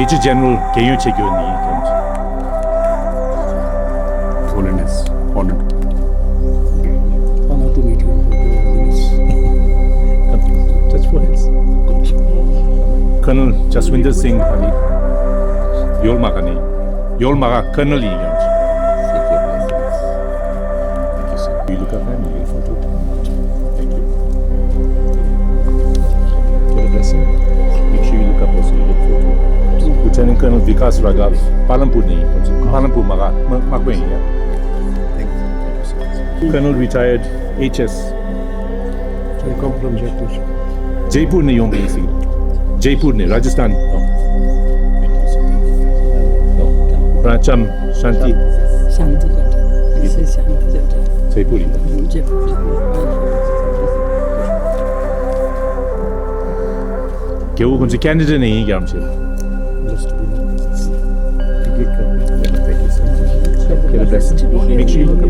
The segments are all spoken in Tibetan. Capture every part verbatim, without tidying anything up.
ཅི་ཇེ་ནེ་རལ་རྒྱལ་ཡོངས་ཆེད་སྐྱོང་ནས་ཡིན། Holiness, honored. Honor to meet you, Your Holiness. Touch foreheads. Colonel Jaswinder Singh ཨ་ནི་ཡོལ་མ་ག་ནས། ཡོལ་མ་ག་Colonel ཡིན་ཡང་། You look up and you get a photo. Thank you. Get a blessing. Make sure you look up also, you get a photo. Lieutenant Colonel Vikas Raghav, Palanpur ནས་ཡིན། ཁོང་ཚོ་Palanpur མ་ག་དམག་དཔོན་ཡིན་ཡ། Colonel retired H S. I come from Jaipur. ཇེ་པུར་ནས་ཡོང་བ་ཡིན་ཟེར། ཇེ་པུར་ནས། ར་ཇི་སྟན། ར་ཅམ་ཤཱན་ཏི། ཤཱན་ཏི་ཇོ་ཊ། ཤཱན་ཏི་ཇོ་ཊ། ཇེ་པུར་ཡིན། ཇེ་པུར། རྒྱལ་པོ་ཁོང་ཚོ་ཁེ་ན་ཌ་ནས་ཡིན་རྒྱུ་རེད། Get a blessing. Make sure you look up.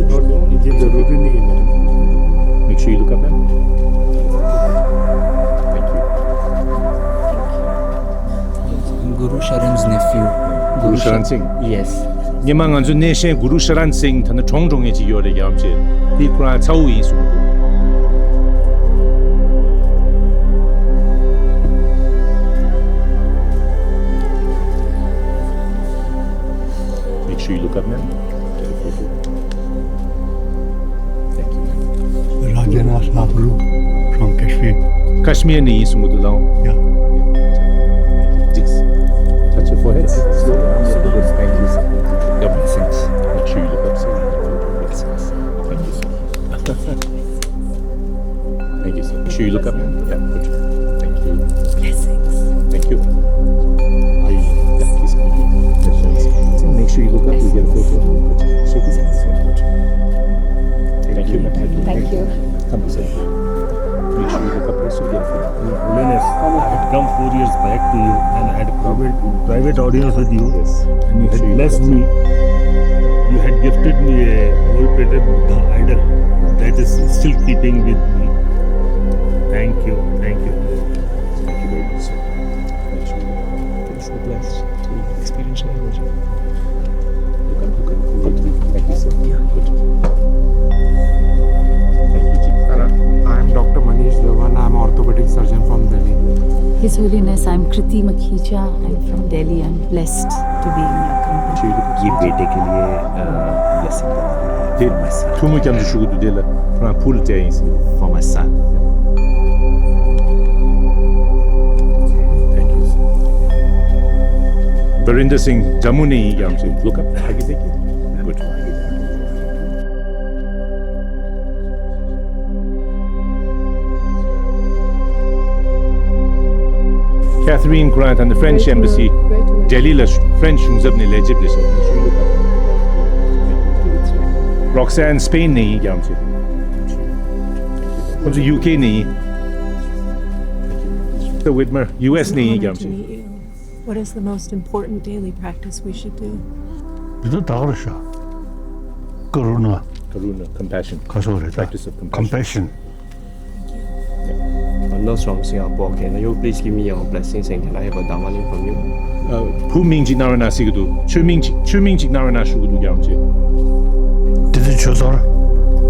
Make sure you look up, ma'am. Thank you. Guru Sharan's nephew. Guru Sharan Singh. Yes. ཉི་མ་ང་ཚོའི་སྣེ་ཤན་གུ་རུ་ཤ་རན་སིང་ད་ནི་གྲོངས་འགྲོ་མཁན་ཅིག་ཡོད་རེད་ཡང་ཅེ། དེ་ཁོ་རང་ཚ་བོ་ཡིན་གསུངས་འདུག Make sure you look up, ma'am. Thank you. Rajana Sabru from Kashmir. Kashmir ནས་ཡིན་གསུངས་འདུག་ལགས། Yeah. Thank you. Just touch your forehead. Slowly. Thank you. God bless you. Make sure you look up, sir. Thank you, sir. Thank you, sir. Make sure you look up. Yeah, good. Thank you. Blessings. Thank you. Are you? Yeah, please come. Blessings. Make sure you look up. You get a photo. Good. Shake his hands. Good. Thank you. Thank you. Thank you. Come, sir. Make sure you look up. Yes, you get a photo. Your Holiness, I had come four years back to you and I had private, private audience with you. Yes. And you had blessed me. You had gifted me a gold-plated Buddha idol that is still keeping with me. Thank you. Thank you. Thank you very much, sir. Thank you. Feel so blessed to experience your energy. Good, good, good. Thank you, sir. Yeah. Good. Thank you, Chief. Hello. I am Doctor Manish Dhawan. I am orthopedic surgeon from Delhi. His Holiness, I am Kriti Makhicha. I am from Delhi. I am blessed to be in your company. ये बेटे के लिए, अ, blessing देने के लिए, for my son. ཐུགས་མོས་སྐྱབས་འཇུག་ཞུ་གི་འདུག་དེ་ལ་ཁོ་རང་ཕུལ་བྱས་ཡིན་ཟེར། For my son. Thank you, sir. Barinder Singh, Jammu ནས་ཡིན་ཀྱང་ཅིག་look up. Good. Catherine Grant and the French Embassy, Delhi ལ་French གཞུང་ཚབ་ནས་ལས་བྱེད་པ་རེད་ཤག Roxanne Spain ནས་ཡིན་ཀྱང་ཅིག་ཁོང་ཚོ་U K ནས་ཡིན། Whitmer, U S ནས་ཡིན་ཀྱང་ཅིག What is the most important daily practice we should do? འདི་ད་ག་རེ་ཤག Karuna. Karuna, compassion. ག་སོགས་རེད་ད། Practice of compassion. Compassion. I'm not from Singapore. Can you please give me your blessings and can I have a Dhamma name from you? ཨ། བུ་མིང་ཅིག་གནང་རོགས་གནང་ཟེར་གྱི་འདུག་ཆོས་མིང་ཅིག་ཆོས་མིང་ཅིག་གནང་རོགས་གནང་ཞུ་གི་འདུག་ཀྱང་ཅེ། བསྟན་འཛིན་ཆོས་གྲགས།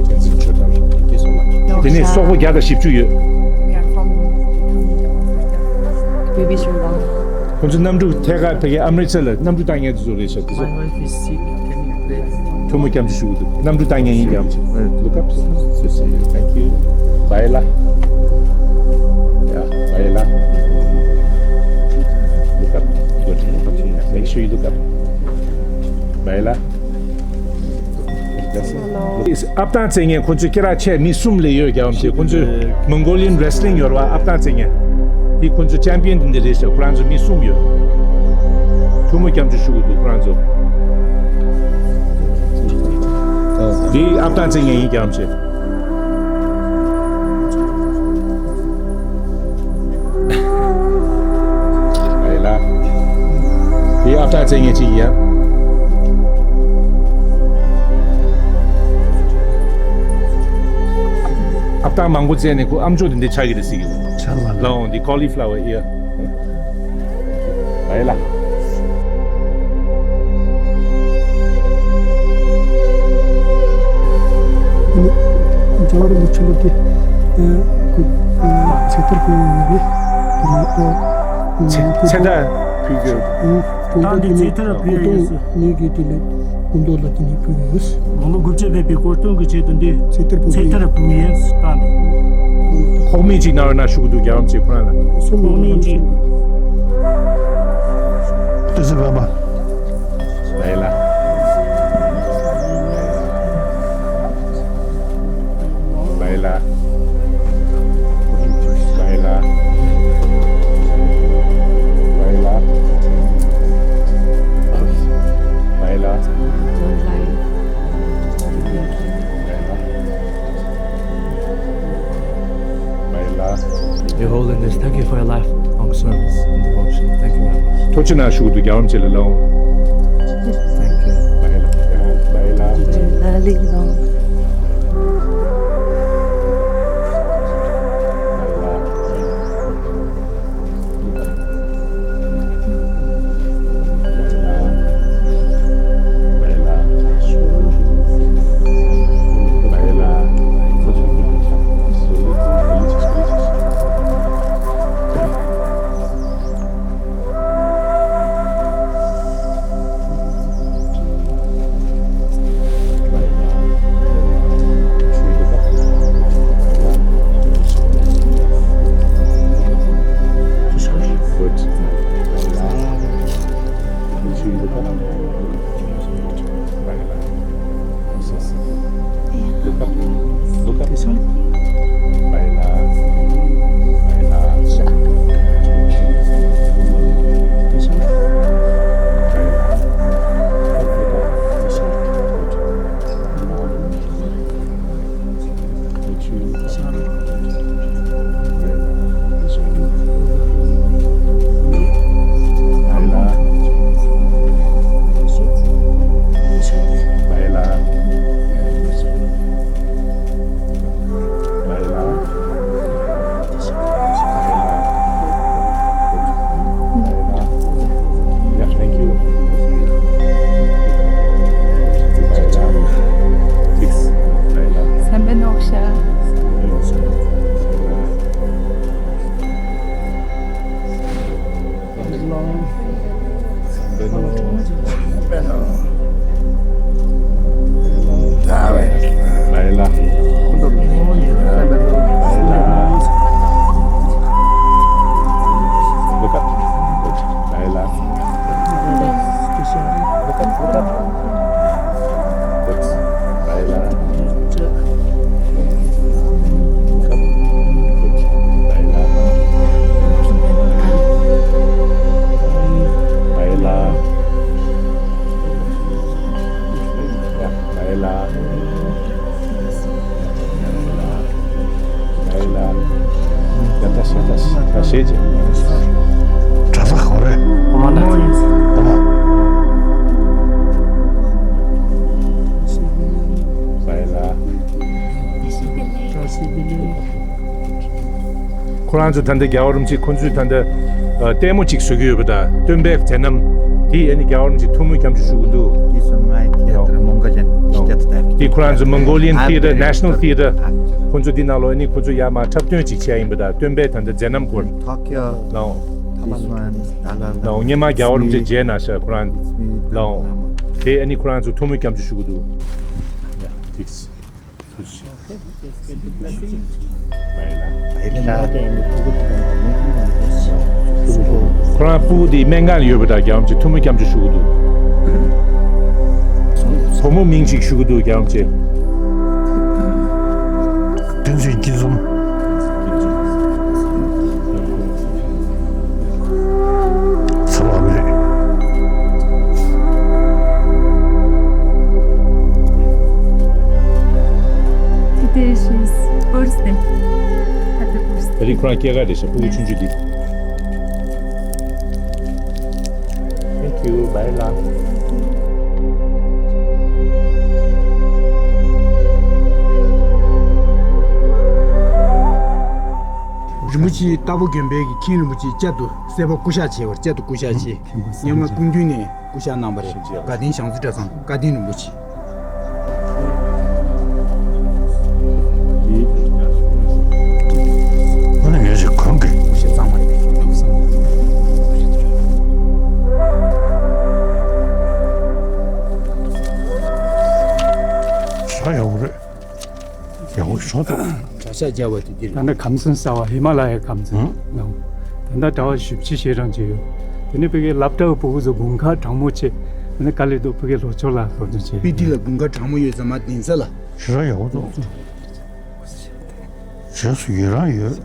བསྟན་འཛིན་ཆོས་གྲགས། Thank you so much. དེ་ནས་སོག་པོ་བརྒྱ་དང་བཞི་བཅུ་ཡོད། We wish you long. ཁོང་ཚོ་གནམ་གྲུ་ཐད་ཀར་ཕ་གིའི་ཨམ་རི་ཚར་ལ་གནམ་གྲུ་བཏང་མཁན་དེ་ཚོ་རེད་ཤག་དེ་ཚོ། My wife is sick. Can you please? ཐུགས་མོས་སྐྱབས་འཇུག་ཞུ་གི་འདུག་གནམ་གྲུ་བཏང་མཁན་ཡིན་ཀྱང་ཅིག Look up. Thank you. Bye ལ། Yeah, bye ལ། Look up. Good. Make sure you look up. Bye ལ། ཨབ་སྟངས་རྩེད་མཁན་ཁོ་ཚོའི་སྐེ་རགས་ཆེ་མི་གསུམ་ལས་ཡོད་ཀྱང་དེ་ཁོ་ཚོའི་Mongolian wrestling ཡོད་རེད་བ། ཨབ་སྟངས་རྩེད་མཁན་དེ་ཁོ་ཚོ་champion དེ་འདྲ་རེད་ཤག་ཁོ་རང་ཚོ་མི་གསུམ་ཡོད། ཐུགས་མོས་སྐྱབས་འཇུག་ཞུ་གི་འདུག་ཁོ་རང་ཚོ། དེ་ཨབ་སྟངས་རྩེད་མཁན་ཡིན་ཀྱང་ཆེ། ཨེ་ལ། དེ་ཨབ་སྟངས་རྩེད་མཁན་ཅིག་ཡིན་ཡ། ཨབ་སྟངས་མང་པོ་རྩེས་ནས་ཁོ་ཨམ་ཅོག་དེ་འདྲ་ཆགས་ཀྱི་རེད་ཟེར་གྱི་འདུག་ཆགས་ལ་ལ། ལའོ་འདི་cauliflower ཡ། ཨེ་ལ། རྒྱལ་བ་རིན་པོ་ཆེ་ལ་དེ་ཨ་ཀུ་ཨ་ཚེ་ཐར་ཕུལ་ཡོད་རེད། དེ་ནས་ཨ་ཚེ་ཚེ་ཐར་ཕུལ་རྒྱུ། ཨ་གྲོང་རྡལ་དེ་ནས་ཚེ་ཐར་ཕུལ་ཡོད་ཟེར། ནས་ཀྱི་དེ་ལས་སྐུ་མདོག་ལ་དེ་ནས་ཕུལ་ཡོད། ལོ་ལོ་དགུ་བཅུ་ཕེབས་པའི་གོ་སྟོན་གྱི་ཆེད་དུ་འདི་ཚེ་ཐར་ཕུལ་ཚེ་ཐར་ཕུལ་ཡིན་བཏང་ནས། ཁོག་མིག་ཅིག་གནང་རོགས་གནང་ཞུ་གི་འདུག་རྒྱལ་བ་རིན་པོ་ཆེ་ཁོ་རང་ལ། ཁོག་མིག་ཅིག་ཏི་སི་བ་མ། ལ་ཡ་ལ། ལ་ཡ་ལ། ལ་ཡ་ལ། ལ་ཡ་ལ། ལ་ཡ་ལ། Don't lie. Don't make it. ལ་ཡ་ལ། You're holding this. Thank you for your lifelong service and devotion. Thank you very much. ཐུགས་རྗེ་གནང་ཞུ་གི་འདུག་རྒྱལ་བ་རིན་པོ་ཆེ་ལ་ལོ། Thank you. Look up. Look up. Baila. Baila. ཁོ་རང་ཚོ་ད་ལྟ་རྒྱལ་བ་རིན་པོ་ཆེ་ཁོ་ཚོས་ད་ལྟ་ཨ་ལྟད་མོ་གཅིག་བཟོ་གི་ཡོད་པ་དང་སྟོན་པའི་མཛད་རྣམ་དེ་ཨ་ནི་རྒྱལ་བ་རིན་པོ་ཆེ་ཐུགས་མོས་སྐྱབས་འཇུག་ཞུ་གི་འདུག་དེ་ཚོ་མོང་གོ་ལི་ཡན་ཐི་ཡ་ཊར་དང་། དེ་ཁོ་རང་ཚོ་Mongolian Theatre, National Theatre ཁོ་ཚོ་དེ་ནང་ལོགས་ཨ་ནི་ཁོ་ཚོ་ཡར་མར་འཁྲབ་སྟོན་ཅིག་བྱས་ཡིན་པ་དང་སྟོན་པའི་ད་ལྟ་མཛད་རྣམ་སྐོར། ལའོ། ལའོ་སྔོན་མ་རྒྱལ་བ་རིན་པོ་ཆེ་མཇལ་གནང་ཤག་ཁོ་རང་ལའོ། དེ་ཨ་ནི་ཁོ་རང་ཚོ་ཐུགས་མོས་སྐྱབས་འཇུག་ཞུ་གི་འདུག་ཡ་ཐིགས། ཁོ་རང་སྤུ་གུ་དེ་སྨན་ཁང་ལ་ཡོད་པ་དང་རྒྱལ་བ་རིན་པོ་ཆེ་ཐུགས་མོས་སྐྱབས་འཇུག་ཞུ་གི་འདུག་བུ་མོ་མིང་ཞིག་ཞུ་གི་འདུག་རྒྱལ་བ་རིན་པོ་ཆེ། བསྟན་འཛིན་སྐྱིད་འཛོམས། ཚ་བ་མེད། Today she's birthday. Happy birthday. ད་རིང་ཁོ་རང་སྐྱེས་སྐར་རེད་ཤག་སྤུ་གུ་ཆུང་ཆུང་འདི། Thank you. Bye, love. རིན་པོ་ཆེའི་རྟ་ཕོ་དགོན་པའི་གི་མཁན་རིན་པོ་ཆེ་བསྐྱར་དུ་སྲས་པ་སྐུ་གཤེགས་བྱས་པར་བསྐྱར་དུ་སྐུ་གཤེགས་བྱས། སྔོན་མ་སྐུ་མདུན་ནས་སྐུ་གཤེགས་གནང་བ་རེད། དགའ་ལྡན་ཞང་ཚུ་གྲྭ་ཚང་བཀའ་བསྟན་རིན་པོ་ཆེ། ཡག་པོ་ཞིག་བྱུང་འདུག་གྲྭ་ཤག་བརྒྱབ་པ་དེ་འདིར། ད་ནི་ཁམས་གསུམ་གསར་བ་ཧི་མ་ལ་ཡའི་ཁམས་གསུམ་ནང་། ད་ལྟ་གྲྭ་བ་བཞི་བཅུ་ཞེ་གྲངས་ཅིག་ཡོད། དེ་ནས་ཕ་གིའི་སློབ་གྲྭ་བུ་གུ་ཚོ་དགུན་ཁ་གྲང་མོ་ཆེ། དེ་ནས་དཀའ་ལས་འདུག་ཕ་གིའི་ལྷོ་ཕྱོགས་ལ་སློབ་སྦྱོང་བྱེད། སྤི་ཏི་ལ་དགུན་ཁ་གྲང་མོ་ཡོད་ཙང་མ་གདན་ས་ལ། ཞེ་དྲག་ཡག་པོ་འདུག་རྗེས་སུ་ཡི་རང་ཡོད།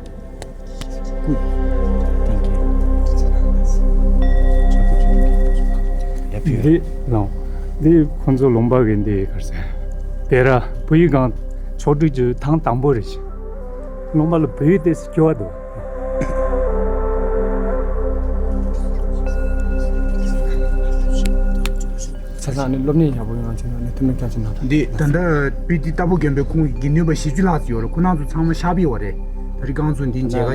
འདི་ལོང་། འདི་ཁོང་ཚོ་ལུང་པ་གི་འདི་གར་ཟེར། སྡེ་ར་བོད་ཡིག་སྒང་ཕྱོགས་སྒྲིག་རྒྱུ་ཐེངས་དང་པོ་རེད་ཤག་ལུང་པ་ལ་བོད་ཡིག་ཏོག་ཙམ་སྐྱོ་བ་འདུག་ཆ་ཚང་ནི་སློབ་གཉེར་ཡག་པོ་ཡོང་བ་བྱུང་ཡོད་ནི་ཐུགས་སྨོན་སྐྱབས་ཆེ་གནང་། འདི་ད་ལྟ་སྤི་ཏི་རྟ་ཕོ་རྒན་པའི་ཁོང་གི་ནུས་པ་བཞི་བཅུ་ལྷག་ཙམ་ཡོད་རེད། ཁོ་རང་ཚོ་ཚང་མ་ཤར་པ་ཡོད་རེད། ད་རེས་རྐང་ཚོ་འདི་མཇལ་ཁ་བྱ།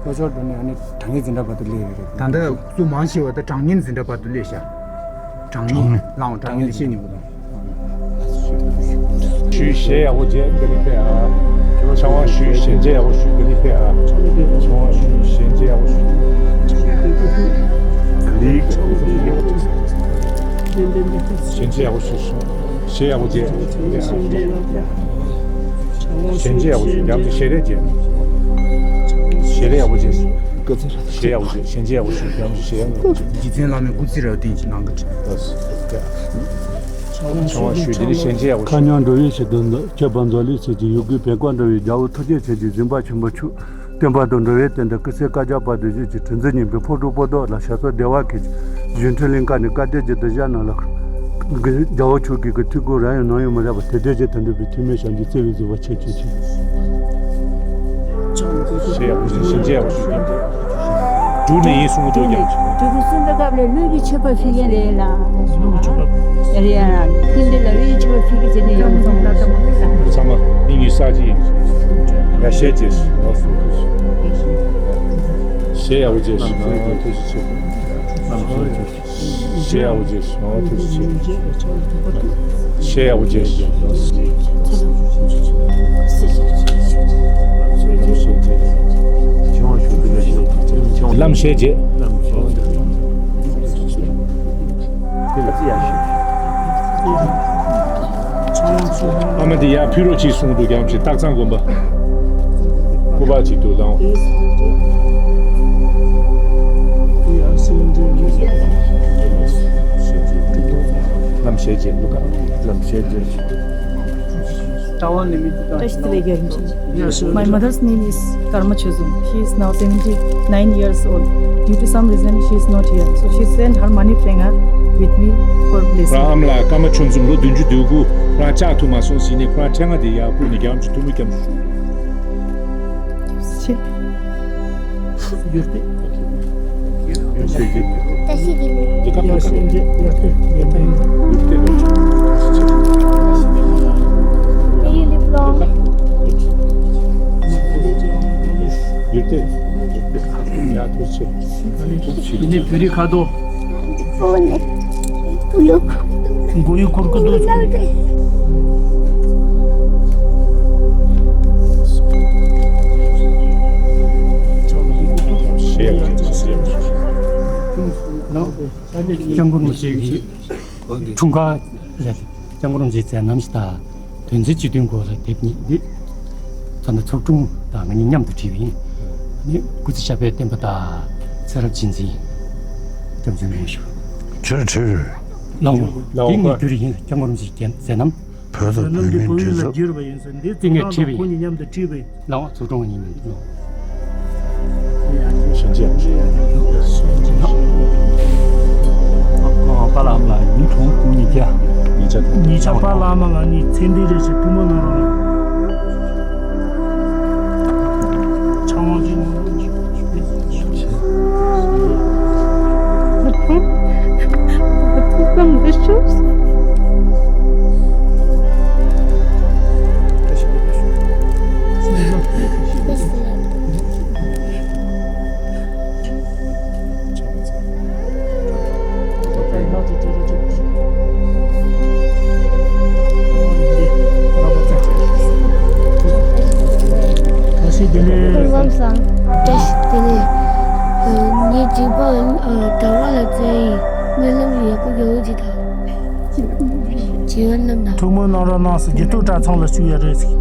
ལྷོ་ཕྱོགས་འགྲོ་ནས་ཨ་ནི་གྲངས་ངེས་འཛིན་གྲྭ་བར་དུ་སླེབས་ཡོད་རེད། ད་ལྟ་སུ་མང་ཆེ་བ་ད་གྲངས་ངེས་འཛིན་གྲྭ་བར་དུ་སླེབས་ཤག་གྲངས་ངེས་ལའང་གྲངས་ངེས་ཤེས་ནི་གོ་དང་། ཞུས་གཞས་ཡག་པོ་བྱས་འདི་ནི་ཕེ་ཨ། ཆང་བ་ཞུས་གཞས་འཇལ་ཡག་པོ་ཞུས་འདི་ནི་ཕེ་ཨ། ཆང་བ་ཞུས་གཞས་འཇལ་ཡག་པོ་ཞུས། འདི་གཞས་འཇལ་ཡག་པོ་ཞུས་འདི་ནི་ཕེ་ཨ། གཞས་འཇལ་ཡག་པོ་ཞུས། གཞས་ཡག་པོ་བྱས། གཞས་འཇལ་ཡག་པོ་ཞུས། རྒྱབ་ཀྱི་ཞལ་རས་བྱས། ཞལ་རས་ཡག་པོ་བྱས། གཞས་ཡག་པོ་བྱས། གཞས་འཇལ་ཡག་པོ་ཞུས། རྒྱབ་ཀྱི་ཞལ་རས་ཡག་པོ་བྱས། རྗེ་བཙུན་བླ་མའི་སྐུ་ཚེ་རབ་བརྟན་ཅིག་གནང་གི། ཆང་བ་ཞུས་འདི་ནི་གཞས་འཇལ་ཡག་པོ་ཁ་ཞུས། ཉོན་འགྲོ་བའི་ཕྱིར་དུ་འདུག་ཁྱབ་པ་མཛོད་ལས་ཚིག་གི་ཡུལ་གྱི་བེ་ཀོ་འདྲ་བའི་རྒྱལ་པོ་ཐུགས་རྗེ་ཆེན་གྱི་གཟིམ་པ་ཆེན་པོ་ཆུ། བསྟན་པ་དང་འགྲོ་བའི་བསྟན་དང་ཀུན་གསལ་བཀའ་རྒྱ་བར་དུ་བཞུད་ཅིང་དྲིན་ཅན་ཉན་པའི་ཕོ་བྲང་པོ་ཏོ་ལ་ཞབས་སོར་བདེ་བ་འཁེལ་ཅིང་གཞུང་འཕྲིན་གླིང་ཀ་ནས་བཀའ་བསྟན་གྱི་གདུལ་བྱ་རྣམས་ལ་རྒྱལ་བ་མཆོག་གི་གི་ཐུགས་དགོངས་རང་ཡང་ནམ་ཡང་མི་བརྗེད་པ་དེ་འདྲ་ཞིག་དོན་འགྲུབ་པའི་ཐུགས་སྨོན་ཞབས་ཀྱི་བརྩེ་བའི་གཟུ་བ་ཆེ་ཆེ་ཆེ། ཞེས་ཡག་པོ་ཞུ་ཞེས་འཇལ་ཡག་པོ་ཞུ། འབྲུག་ནས་ཡིན་གསུང་གི་འདུག་ཀྱང་། འབྲུག་གི་གསུང་པའི་སྐབས་ལ་ཀླུ་གི་མཆོད་པ་ཕུལ་མཁན་རེད་ལ། ཀླུ་གི་མཆོད་པ་ཕུལ། རེད་ཡ། ཀུན་འདུས་ལ་ཀླུ་གི་མཆོད་པ་ཕུལ་གི་ཟེར་ནས་ཡོང་སོང་ལ། ཚང་མ་མི་ཡུལ་ས་ཆ་ཡིན། ཡ་ཞེས་བྱས། ཞེས་ཡག་པོ་བྱས། ཞེས་ཡག་པོ་བྱས། ཞེས་ཡག་པོ་བྱས། ཞེས་ཡག་པོ་བྱས། ལམ་ཞེས་བྱས། ཨ་མ་འདི་ཡར་ཕུལ་རོགས་གྱིས་གསུངས་འདུག་ཀྱང་ཞེས་སྟག་ཚང་དགོན་པ། སྐུ་པར་ཅིག་ཏུ་ལའང་། ལམ་ཞེས་བྱས་འདུག་ག་ལམ་ཞེས་བྱས། བཀྲ་ཤིས་བདེ་ལེགས། Yes, sir. My mother's name is Karma Chozum. She is now seventy-nine years old. Due to some reason, she is not here. So she sent her money finger with me for blessing. ཁོ་རང་ཨ་མ་ལགས་ཀརྨ་ཆོས་འཛོམས་ལོ་བདུན་ཅུ་དོན་དགུ། ཁོ་རང་བཅར་ཐུབ་མ་སོང་ཟེར་ནས་ཁོ་རང་ཕྲེང་བ་དེ་ཡར་སྤུངས་ནས་རྒྱ་གར་གྱི་ཐུགས་མི་སྐྱབས་འཇུག་ཞུ། ཆེ། ཡོད་དེ། ཡོད་དེ། ད་ཤི་དེ་ལས། འདི་ཀ་ཡོད་དེ། ཡོད་དེ། ཡོད་དེ། ཡོད་དེ། ཡོད་དེ། ཡ་ཐུགས་ཆེ། འདི་ནི་བོད་རིགས་ཁ་དོག་མགོ་ཡུ་གུར་གུ་དུ། སྐྱབས་མགོན་རིན་པོ་ཆེ་གི་འཁྲུངས་སྐར་ལ་སྐྱབས་མགོན་རིན་པོ་ཆེའི་མཛད་རྣམ་ཞིག་དང་། དོན་ཚན་སྤྱི་དོན་སྐོར་ལ་དེབ་གཉིས་འདི་ད་ནི་ཚོགས་དྲུང་དང་ང་གཉིས་མཉམ་དུ་བྲིས་པ་ཡིན། ནི་སྐུ་ཚེ་ཞབས་པད་བརྟན་པ་དང་ཚེ་རབས་རྗེས་འཛིན་སྐྱབས་འཇུག་གནང་ཞུ། ཁྱེད་ཁྲིར། ལའོ། ལའོ། དེ་ངས་བསྒྱུར་ཡིན། སྐྱབས་མགོན་རིན་པོ་ཆེའི་མཛད་རྣམ། བོད་དང་བོད་མིའི་འབྲེལ་འཚབ། དེ་ངས་བྲིས་པ་ཡིན། ལའོ། ཚོགས་དྲུང་གཉིས་མིན་འདུག་ཞིང་ཆེན། པཱ་ལགས་ལ་ཉིན་གྲོང་ཉིན་བརྒྱ། ཉིན་བརྒྱ་དང་། ཉིན་བརྒྱ། པཱ་ལགས་མ་ལ་ནི་ཚེ་འདི་རེ་ཞིག་ཐུགས་མ་གནང་རོགས། ཆང་བ་ཅིག་ནང་། ཐུགས་དམ་ལ་ཤོག་བཀྲ་ཤིས་བདེ་ལེགས། བཀྲ་ཤིས་བདེ་ལེགས། ངའི་སྦྱིན་པ་གྲྭ་པ་ལ་བཙལ་ཡིན། སྨོན་ལམ་ཡག་པོ་ཡག་པོ་ཅིག་དང་། བྱེད་པ་རྣམས་དང་། ཐུགས་སྨོན་གནང་རོགས་གནང་ཟེར། རྒྱུད་སྟོད་གྲྭ་ཚང་ལ་བཅུག་ཡ་རེད་ཟེར།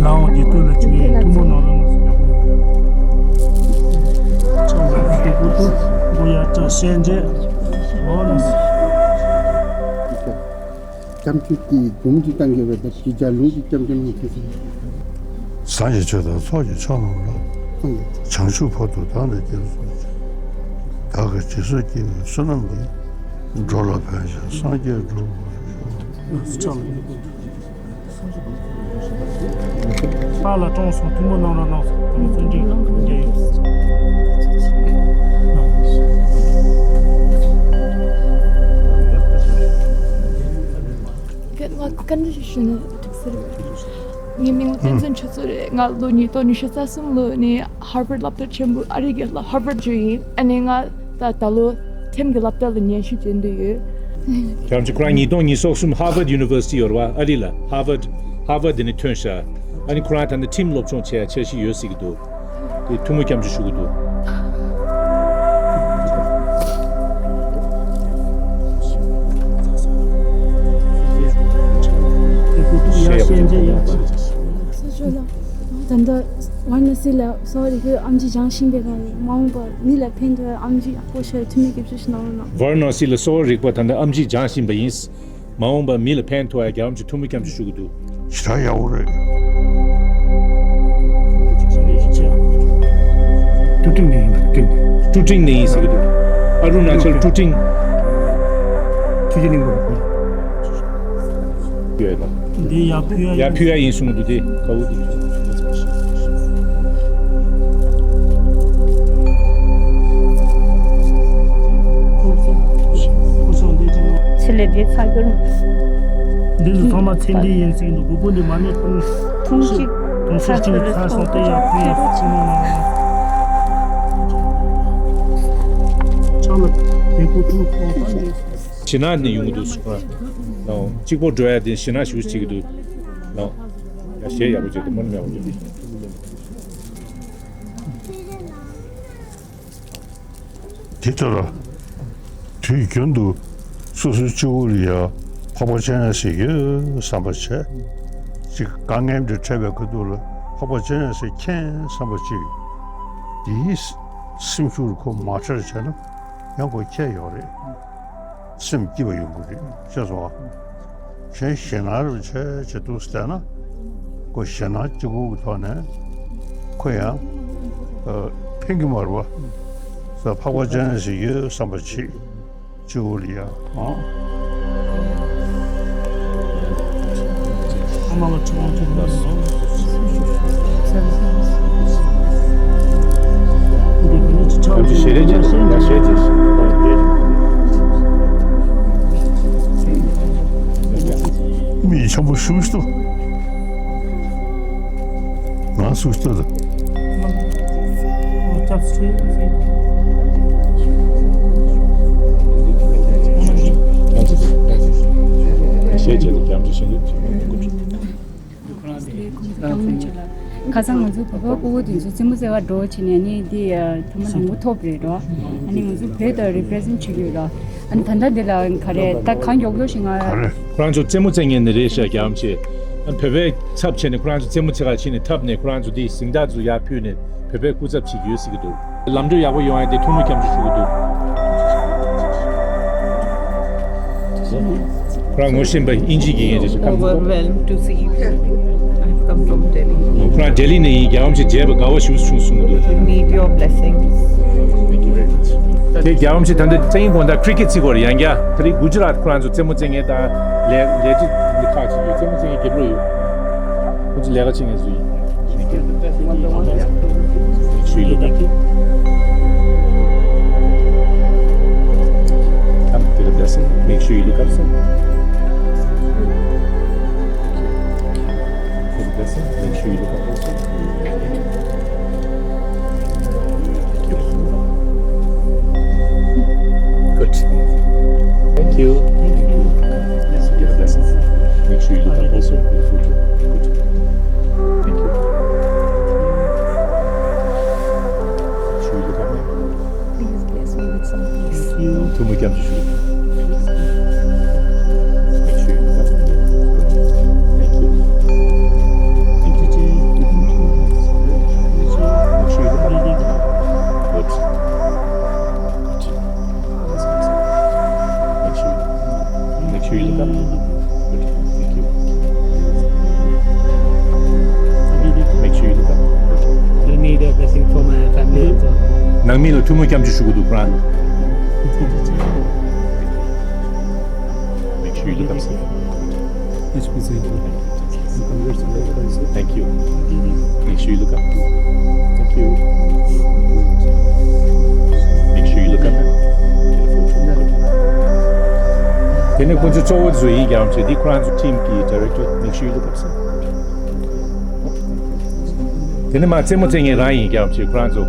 ལའང་དགེ་ལྟོས་ལ་བཅུག་ཡས་ཐུན་མོང་ནང་ལ་ནང་སོ་ཡག་པོ་ཡོད། ཅང་ལ་དགེ་ལྟོས་ཐུ་མགོ་ཡར་བཀྲ་ཤིས་རྗེ་འོ་ནང་སོ། སྐྱབས་མཆོད་ཀྱི་སྒོམ་གྱི་བཏང་གི་བས་ད་ཀྱི་ལྗགས་ལུང་གི་སྐྱབས་མཆོད་གནང་ཐུབ་སོང་། སངས་རྒྱས་ཆོས་དང་ཚོགས་ཀྱི་མཆོག་རྣམས་ལ། སངས་རྒྱས། བྱང་ཆུབ་བར་དུ་བདག་ནི་སྐྱེ་སོ། བདག་གིས་ཇི་སྲིད་སྐྱེས་པའི་བསོད་ནམས་ཀྱིས། འགྲོ་ལ་ཕན་ཕྱིར་སངས་རྒྱས་འགྲུབ་པར་ཤོག། ཕར་ལ་གྲོངས་སོང་། ཐུན་མོང་གནང་རོགས་གནང་སོང་། ཐུན་མོང་བརྩོན་འགྲུས་རྒྱ་ཡོད། ང་བཀའ་འདྲི་ཞུ་ན་འགྲིག་ས་རེད། ངའི་མིང་ལ་བསྟན་འཛིན་ཆོས་མཚོ་རེད། ང་ལོ་ཉིས་སྟོང་ཉི་ཤུ་རྩ་གསུམ་ལོ་ནས་ཧར་ཝརཌ་སློབ་གྲྭ་ཆེན་པོ་ཨ་རི་གི་ཧར་ཝརཌ་འགྲོ་ཡིན། ཨ་ནི་ང་ད་ད་ལོ་ཐེམ་གྱི་སློབ་གྲྭ་ལ་སྙན་ཞུ་བྱེད་འདོད་ཡོད། རྒྱ་ཆེ་ཁོ་རང་ཉིས་སྟོང་ཉི་ཤུ་རྩ་གསུམ་ཧར་ཝརཌ་ཡུ་ནི་ཝར་སི་ཊི་ཡོད་རེད་བ། ཨ་རི་ལ་ཧར་ཝརཌ། ཧར་ཝརཌ་དེ་ནས་ཐོན་ཤག་ཨ་ནི་ཁོ་རང་ད་ནི་ཁྲིམས་སློབ་སྦྱོང་བྱེད་ཡ་འཆར་གཞི་ཡོད་ཟེར་གྱི་འདུག་དེ་ཐུགས་སྨོན་སྐྱབས་འཇུག་ཞུ་གི་འདུག་ད་ལྟ་ཝཱ་ར་ཎ་སི་ལ་གསོ་བ་རིག་པའི་ཨེམ་ཆི་སྦྱང་བཞིན་པའི་སྒང་ནས་མ་འོངས་པར་མི་ལ་ཕན་ཐོགས་ཡ་ཨེམ་ཆི་ཡག་པོ་ཤར་ཐུབ་མིན་སྐྱབས་འཇུག་ཞུ་གནང་རོགས་གནང་། ཝཱ་ར་ཎ་སི་ལ་གསོ་བ་རིག་པ་ད་ལྟ་ཨེམ་ཆི་སྦྱང་བཞིན་པ་ཡིན། མ་འོངས་པར་མི་ལ་ཕན་ཐོགས་ཡ་རྒྱལ་བ་རིན་པོ་ཆེ་ཐུགས་སྨོན་སྐྱབས་འཇུག་ཞུ་གི་འདུག་ཞེ་དྲག་ཡག་པོ་རེད། ཀྲུ་ཀྲིང་ནས་ཡིན། ཀྲུ་ཀྲིང་ནས་ཡིན་ཟེར་གི་འདུག་ཨ་རུ་ན་ཅལ་ཀྲུ་ཀྲིང་། ཆུ་བཞི་གླིང་པ་རེད། ཡོད་ལ། འདི་ཡར་ཕུལ་ཡ་ཡར་ཕུལ་ཡ་ཡིན་གསུངས་འདུག་དེ་དཀའ་བོ་དེ། ཚེ་ལས་འདས་ཚར་གྱུར། འདི་ཚོ་ཚང་མ་ཚེ་འདས་ཡིན་ཟེར་གྱི་འདུག་སྒོར་པོ་འདི་མ་ཎི་ཐུང་ཐུང་ཅིག་ཐུང་ཤོས་གཅིག་ཚར་སོང་། དེ་ཡར་ཕུལ་ཡ་ཕྱི་ནང་ལ་ལ། ཕྱག་ལ་བེ་ཀོ་ཐུང་ཐུང་ཐུང་། ཕྱི་ནང་ནས་ཡོང་གི་འདུག་སོང་ང་། གཅིག་པོ་འགྲོ་ཡ་དེ་ཞེ་ན་ཞུ་བྱེད་ཀྱི་འདུག་ལགས། ཡ་གཞས་ཡག་པོ་བྱས་འདུག་མ་ནི་མེད་པ་འདུག་དེ་ལྟར་དུས་རྒྱུན་དུ་སོ་སོའི་སྤྱི་བོ་ལ་ཡ་འཕགས་པ་སྤྱན་རས་གཟིགས་ཡོད་བསམ་པ་བྱས། ཅིག་དཀའ་ངལ་འདི་འཕྲད་པའི་ཁ་ཐུག་ལ་འཕགས་པ་སྤྱན་རས་གཟིགས་མཁྱེན་བསམ་པ་ཅིག་དེའི་སེམས་ཤུགས་ཁོ་མ་ཁྲལ་བྱས་ན་ཡང་ཁོ་ཁྱད་ཡོད་རེད། སེམས་སྐྱིད་པ་ཡོང་གི་རེད། ཤེས་སོང་ང་། གཞན་ཞེད་སྣང་རེ་བྱས་བྱེད་འདུག་ཟེར་ན། ཁོ་ཞེད་སྣང་སྐྱིད་པོ་གི་ཐོག་ནས་ཁོ་ཡང་ཨ་ཕན་གྱི་མ་རེད་བ། ས་འཕགས་པ་སྤྱན་རས་གཟིགས་ཡོད་བསམ་པ་བྱེད། སྤྱི་བོ་ལ་ཡ་ཨང་། ཨ་མ་ལ་ཁྲི་དབང་ཐུགས་ལ་སོགས། འདི་ག་ནས་ཅི་ཆགས་ཀྱི་ཞེ་རེ་ཅི་ཞེ་རེ་ཅི། མི་འཆམ་པོ་ཞུ་སྟོ། ང་སུ་སྟོ་ད། ཞེ་ཅི་ད་རྒྱ་མི་ཞེ་རེ་ཅི། ཁ་སང་ང་ཚོ་བོད་པ་སྐུ་ངོ་དེ་ཚོ་རྩེད་མོ་རྩེ་བར་འགྲོ་བྱས་ནས་ནི་འདི་ཐོག་མ་དང་པོ་ཐོབ་རེད་རོ། ཨ་ནི་ང་ཚོ་བོད་དང་རི་པི་རི་ཟེན་ཊི་བྱེད་ཀྱི་ཡོད་རོ། ཨ་ནི་ད་ལྟ་འདི་ལ་ག་རེ་ད་གང་མགྱོགས་མགྱོགས་ཤིག་ང་ཁོ་རང་ཚོ་རྩེད་མོ་རྩེ་མཁན་ནི་རེད་ཤག་རྒྱ་ཨམ་ཆེ། ཨ་ནི་བོད་པའི་ཚབ་བྱས་ནས་ཁོ་རང་ཚོ་རྩེད་མོ་རྩེ་ག་ཕྱིན་ནས་འཐབ་ནས་ཁོ་རང་ཚོ་འདི་གཟེངས་རྟགས་ཚོ་ཡར་ཕུལ་ནས་བོད་པའི་སྐུ་ཚབ་བྱེད་ཀྱི་ཡོད་ཟེར་གྱི་འདུག་ལམ་འགྲོ་ཡག་པོ་ཡོང་ཡ་དེ་ཐུགས་སྨོན་སྐྱབས་འཇུག་ཞུ་གི་འདུག་ཁོ་རང་ངོ་ཤེས་པ་དབྱིན་ཇི་དགེ་རྒན་རེད་ཤག Overwhelmed to see you here. I've come from Delhi. ཁོ་རང་ལྡི་ལི་ནས་ཡིན། རྒྱལ་བ་རིན་པོ་ཆེ་མཇལ་བ་དགའ་བ་ཞེ་པོ་བྱུང་གསུང་གི་འདུག Need your blessings. དེ་རྒྱལ་བ་རིན་པོ་ཆེ་ད་ལྟ་རྩེད་མོ་དང་ཁི་རི་ཀེ་ཊི་རྩེ་གི་ཡོད་རེད། ཡང་བསྐྱར་ད་རེས་གུ་ཇི་རཱཏ་ཁོ་རང་ཚོ་རྩེད་མོ་རྩེ་མཁན་དང་ལས་ལས་བྱེད་འདི་ཁག་ཅིག་ཡོད། རྩེད་མོ་རྩེ་མཁན་རྒྱབ་ལོགས་ཡོད། ཁོ་ཚོ་ལས་ཀ་བྱེད་མཁན་ཚོ་ཡིན། Make sure you look up. Come, take a blessing. Make sure you look up, sir. Take a blessing. Make sure you look up also. Good. Thank you. Thank you. Yes, you get a blessing. Make sure you look up also. Beautiful. Good. Thank you. Make sure you look up, ma'am. Please bless me with some peace. ཐུགས་སྨོན་སྐྱབས་འཇུག་ཞུ། Make sure you look up. Good. Thank you. Thank you, Jay. ནང་མི་ལ་ཐུགས་སྨོན་སྐྱབས་འཇུག་ཞུ་གི་འདུག་ཁོ་རང་། Make sure you look up, sir. Thank you. Make sure you look up. Thank you. Make sure you look up. དེ་ནས་ཁོང་ཚོའི་གཙོ་བོ་ཚོ་ཡིན་རྒྱུ་ཡིན་ཙང་འདི་ཁོ་རང་ཚོ་team གི་director. Make sure you look up, sir. དེ་ནས་མར་རྩེད་མོ་རྩེ་མཁན་རང་ཡིན་རྒྱུ་ཡིན་ཙང་ཁོ་རང་ཚོ།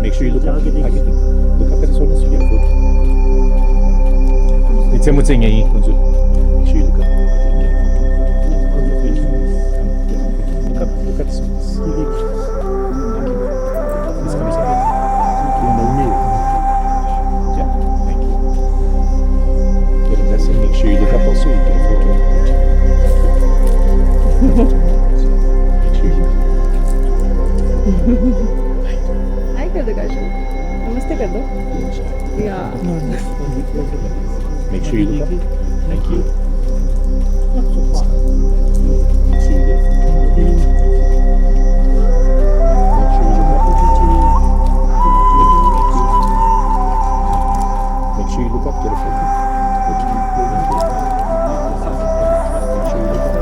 Make sure you look up. Look up at the source, you get a photo. རྩེད་མོ་རྩེ་མཁན་ཡིན་ཁོང་ཚོ། Make sure you look up. Look up, look at the source. It's coming. Yeah, thank you. Get a blessing. Make sure you look up also. You get a photo. Make sure you. Hi, Kadakasha. Namaste, Kadu. Yeah. Make sure you look up. Thank you. Make sure you look up. Make sure you look up. Make sure you look up. Get a photo. Make sure you look up.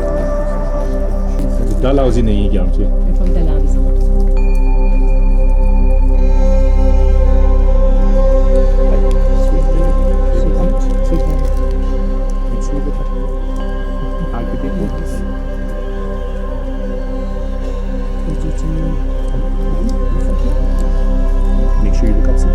Dalhousie ནས་ཡིན་རྒྱུ་ཡིན་ཙང་། I'm from Dalhousie. Make sure you look up, sir.